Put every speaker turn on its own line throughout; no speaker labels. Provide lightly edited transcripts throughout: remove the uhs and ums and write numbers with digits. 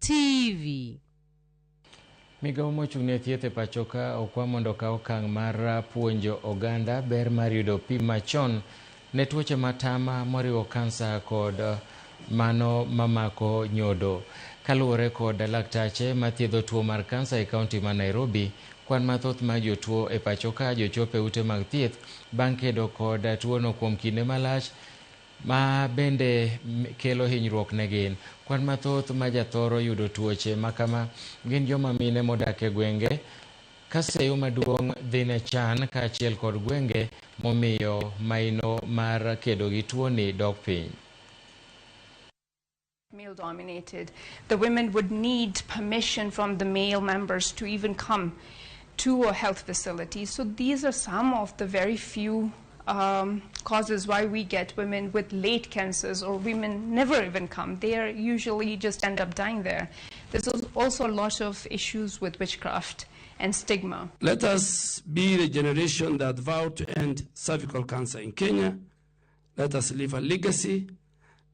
TV.
Migawo mochung' ne thieth e pacho ka okwa mondo okaw okang' mar puonjo oganda ber mar yudo pim machon ne tuoche matama moriwo kansa kod mano mamako nyodo. Kaluwore kod laktache mathiedho tuo mar kansa e kaunti ma Nairobi, kwan mathoth mag jotuo e pacho ka jochopo e ute mag thieth bang' kedo kod tuono kuom kinde malach ma bende kelo hinyruok ne gin. Kwan mathoth ma jathoro yudo tuoche makama gin joma mine modak e gwenge ka seyo maduong' dhi ne chan kaachiel kod gwenge momiyo maino mar kedo gi tuoni dok piny.
Male dominated. The women would need permission from the male members to even come to a health facility. So these are some of the very few causes why we get women with late cancers, or women never even come. They are usually just end up dying there. There's also a lot of issues with witchcraft and stigma.
Let us be the generation that vowed to end cervical cancer in Kenya. Let us leave a legacy.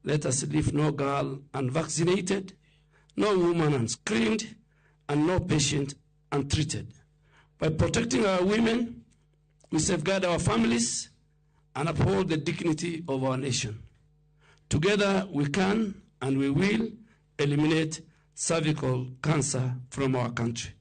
Let us leave no girl unvaccinated, no woman unscreened, and no patient untreated. By protecting our women, we safeguard our families and uphold the dignity of our nation. Together, we can and we will eliminate cervical cancer from our country.